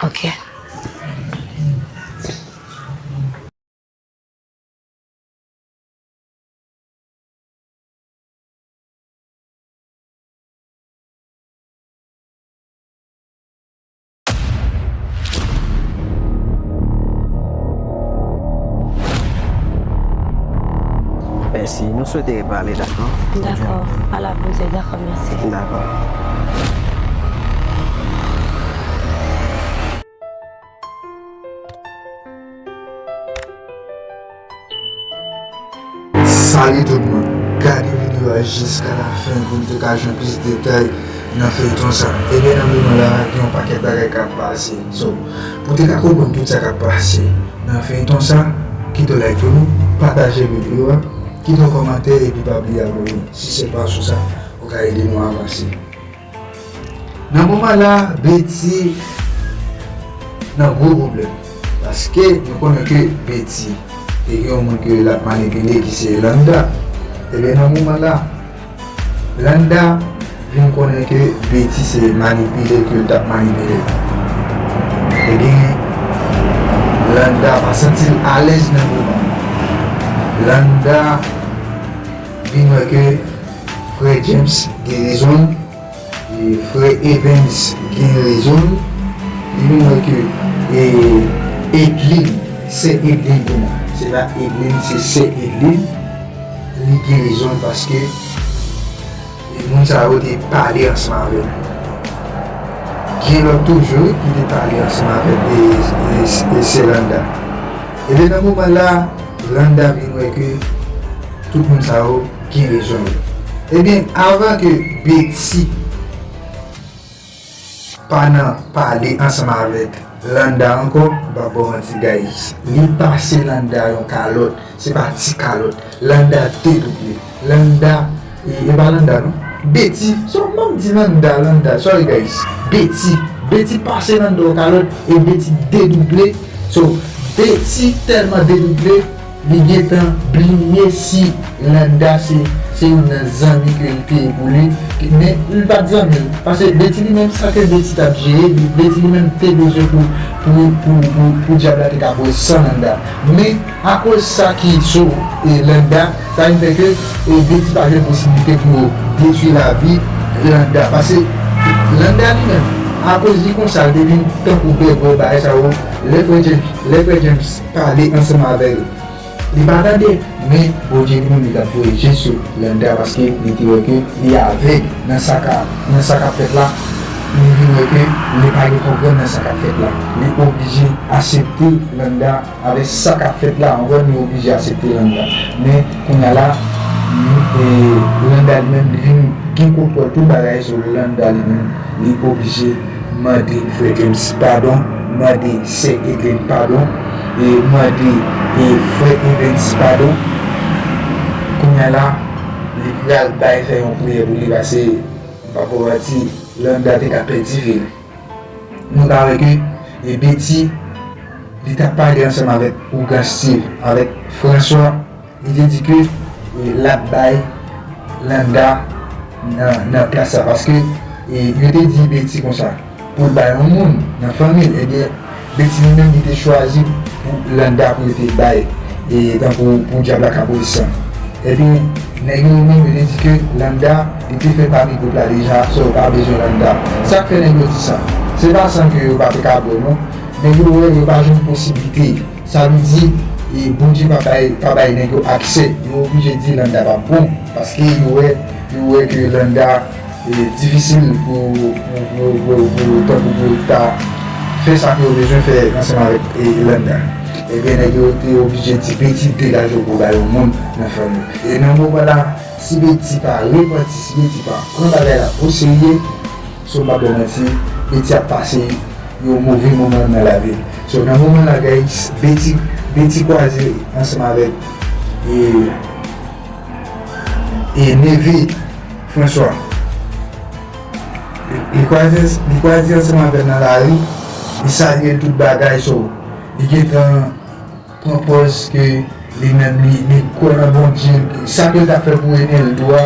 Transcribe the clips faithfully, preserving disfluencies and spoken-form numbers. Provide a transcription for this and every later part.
Ok. Mèsi. Nou swete repale, dakò? Dakò. A la poze, dakò, mèsi. Dakò. Salut tout moun. Gade videyo a jiska la fen pou n te ka jwenn plis detay nan feyton sa. Ebyen, nan moman la, gen yon pakèt bagay k ap pase. So, pou w te ka konprann tout sa k ap pase nan feyton sa, kite yon like pou nou, pataje videyo a, kite yon kòmantè epi pa bliye abòne si se pa sou sa ou ka ede nou avanse. Nan moman la, Betty nan gwo pwoblèm. Paske nou konnen ke Betty te gen yon moun ke l ap manipile ki se Landa. Ebyen nan moman la, Landa vin konnen ke Betty se manipile ke l t ap manipile. Ebyen, Landa pa santi l alèz nan moman. Landa vin wè ke frè James gen rezon l, e frè Evans gen rezon l, li vin wè ke e, Edlin, sè Edlin pou mwen, se pa Edlin, se sè Edlin, li gen rezon l paske e, moun sa yo te pale ansanm avè l. Gen lòt toujou ki te pale ansanm avè e, e, e sè Landa. Ebyen nan moman la, Landa vin wè ke tout moun sa yo gen rezon yo. Ebyen, avan ke Betty pa nan pale ansanm avèk Landa ankò, m p ap ba w manti, guys. Li pase Landa yon kalòt, se pa ti kalòt. Landa dedouble. Landa, e, e pa Landa non. Betty, so, m ap di Landa, Landa, sorry guys. Betty, Betty pase Landa yon kalòt e Betty dedouble. So, Betty tèlman dedouble, li gentan bliye si Landa se, se youn nan zanmi ke li te ye pou li. Men, li pa t zanmi l. Paske Betty li menm, sa ke Betty t ap jere, Betty li menm te bezwen pou, pou, pou, pou, pou dyab la te ka boule san Landa. Men, akoz sa ki sou e, Landa, sa vin fè ke e, Betty pa jwenn posiblite pou yo detwi lavi Landa. Paske Landa li menm, akoz li konsa, li te vin tankou bègwè bagay sa yo, lè frè James, lè frè James pale ansanm avè l, li pa tande, men Bondye li menm li t ap voye je sou Landa paske li te wè ke li avèg nan sa k ap, nan sa k ap fèt la. Li vin wè ke li pa gen konprann nan sa k ap fèt la. Li oblije aksepte Landa avèk sa k ap fèt la, ou konprann, li oblije aksepte Landa. Men, kounye a la, e, Landa li menm, li vin gen kontwòl tout bagay sou Landa li menm, li oblije mande frè James padon, mande sè Edlin padon, e mande e frè Evans padon. Kounye a la, li pral bay fè yon priyè pou li, paske, m p ap ba w manti, Landa te ka pèdi vi l. Nou ka wè ke e Betty, li t ap pale ansanm avèk ougan Steve, avèk François, li te di ke e, l ap bay Landa nan, nan plas sa, paske e, yo te di Betty konsa, pou l bay yon moun nan fanmi l, ebyen, Betty li menm li te chwazi pou Landa pou yo te bay, e tankou pou dyab la ka boule san. Epi, nèg yo menm yo te di ke Landa, li te fè pami gwoup la deja, so yo pa bezwen Landa. Sa k fè nèg yo di sa? Se pa san ke yo pa te ka bwè non. Nèg yo wè yo pa jwenn posiblite. Sa vle di, e, Bondye pa bay, pa bay nèg yo aksè. Yo oblije di Landa pa bon, paske yo wè, yo wè ke Landa e, difisil pou, pou, pou, pou, pou, tankou pou ta fè sa ke yo bezwen fè ansanm avèk e, Landa. Ebyen, nèg yo te oblije di Betty degaje w pou bay yon moun nan fanmi w. E nan moman la, si Betty pa repanti, si Betty pa pran bagay la oserye, so m p ap ba w manti, Betty ap pase yon move moman nan lavi l. So nan moman la, guys, Betty, Betty kwaze ansanm avèk e, e neve François. Li, li kwaze, li kwaze ansanm avè l nan lari, li salye l tout bagay, so, li gentan pran pòz ke li menm li, li kwè nan Bondye, sa ke l t ap fè pou Eneldo a,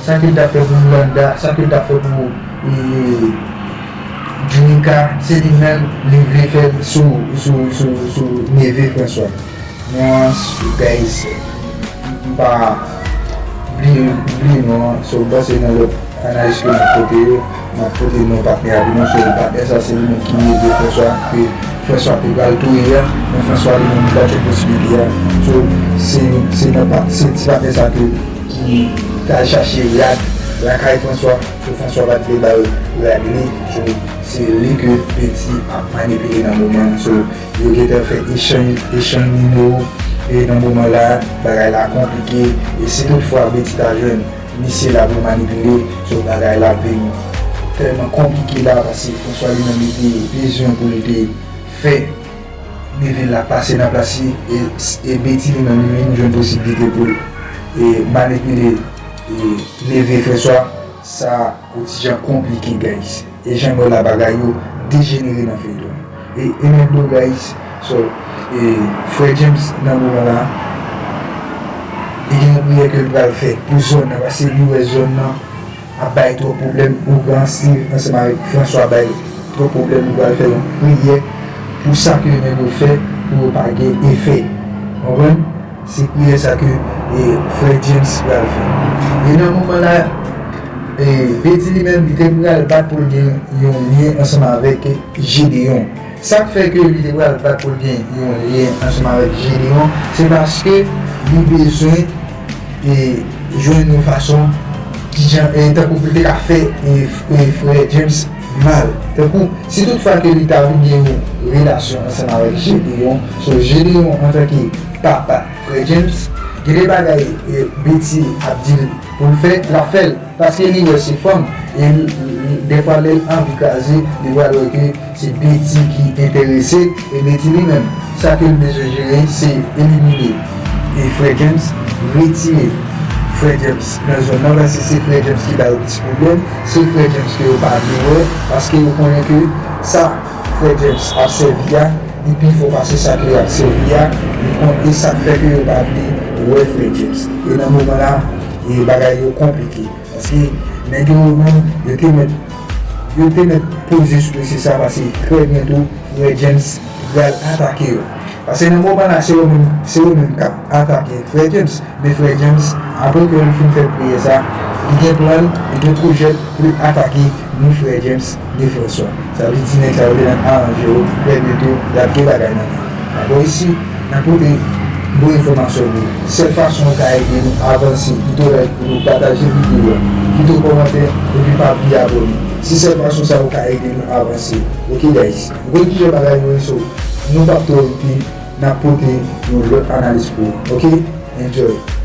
sa ke l t ap fè pou Landa, sa ke l t ap fè pou, e, Djunika, se li menm, li vle fè l sou, sou, sou, sou neve François. Non, guys, m pa bliye, bliye non, so m panse nan lòt analiz ke m ap pote yo, m ap pote non patnè a pou nou, so patnè sa se li menm ki neve François, ke François te pral touye a, men François li menm li pa t jwenn posiblite a. So, se, se nan pa, se ti patnè sa ke, ki t al chache rad lakay François, so François pa t vle ba l rad li, so se li ke Betty ap manipile nan moman, so yo gentan fè echanj, echanj nimewo, e nan moman la, bagay la konplike, e si toutfwa Betty ta jwenn misye la pou manipile, so bagay la vin tèlman konplike la, paske François li menm li te bezwen pou li te fè neve l la pase nan plas li, e, e Betty li menm li vin jwenn posiblite pou l, e, manipile, e, neve François, sa yon ti jan konplike, guys. E jan m wè la bagay yo dejenere nan feyton. E, e menm tou, guys, so, e, frè James nan moman la, li gen yon priyè ke l pral fè pou zòn nan, paske li wè zòn nan ap bay twòp pwoblèm, ougan Steve ansanm avèk François bay twòp pwoblèm, li pral fè yon priyè pou sa ke nèg yo fè pou yo pa gen efè. Konprann? Se priyè sa ke, e, frè James pral fè. E nan moman la, e, Betty li menm, li te pral bat pou l gen yon lyen ansanm avèk Gédéon. Sa k fè ke li te pral bat pou l gen yon lyen ansanm avèk Gédéon, se paske li bezwen, e, jwenn yon fason ki jan, e, tankou pou l te ka fè, e, f-, e, frè James mal. Tankou, si toutfwa ke li ta vin gen yon relasyon ansanm avèk Gédéon, so Gédéon antanke papa frè James, gen de bagay, e, Betty ap di l pou l fè, l ap fè l, paske li wè se fanm, e l, l, dèfwa lè l anvi kraze, li pral wè ke se Betty ki enterese, e Betty li menm, sa ke l bezwen jere, se elimine, e, frè James, retire frè James nan zòn nan, paske se frè James ki ba yo plis pwoblèm, se frè James ke yo pa vle wè, paske yo konnen ke sa frè James ap sèvi a, li pi fò pase sa ke l ap sèvi a, li konn, e sa k fè ke yo pa vle wè frè James. E nan moman la, e bagay yo konplike. Paske nèg yo menm, yo te mèt, yo te mèt poze sou dosye sa, paske trè byento, frè James pral atake yo. Paske nan moman la, se yo menm, se yo menm k ap atake frè James. Men frè James, apre ke l fin fè priyè sa, li gen plan l, li gen pwojè l pou l atake ni frè James, ni François. Sa vle di nèg sa yo te nan aranje yo, trè byento, y ap gen bagay nan men. Dakò, isi, n ap pote bon enfòmasyon pou nou. Sèl fason w ka ede nou avanse, kite w like pou nou, pataje videyo a, kite w kòmantè, epi pa bliye abòne. Se sèl fason sa ou ka ede nou avanse. Ok, guys? Ou konn kijan bagay yo ye, so, nou p ap twò rete, n ap pote yon lòt analiz pou ou. Ok? Enjoy!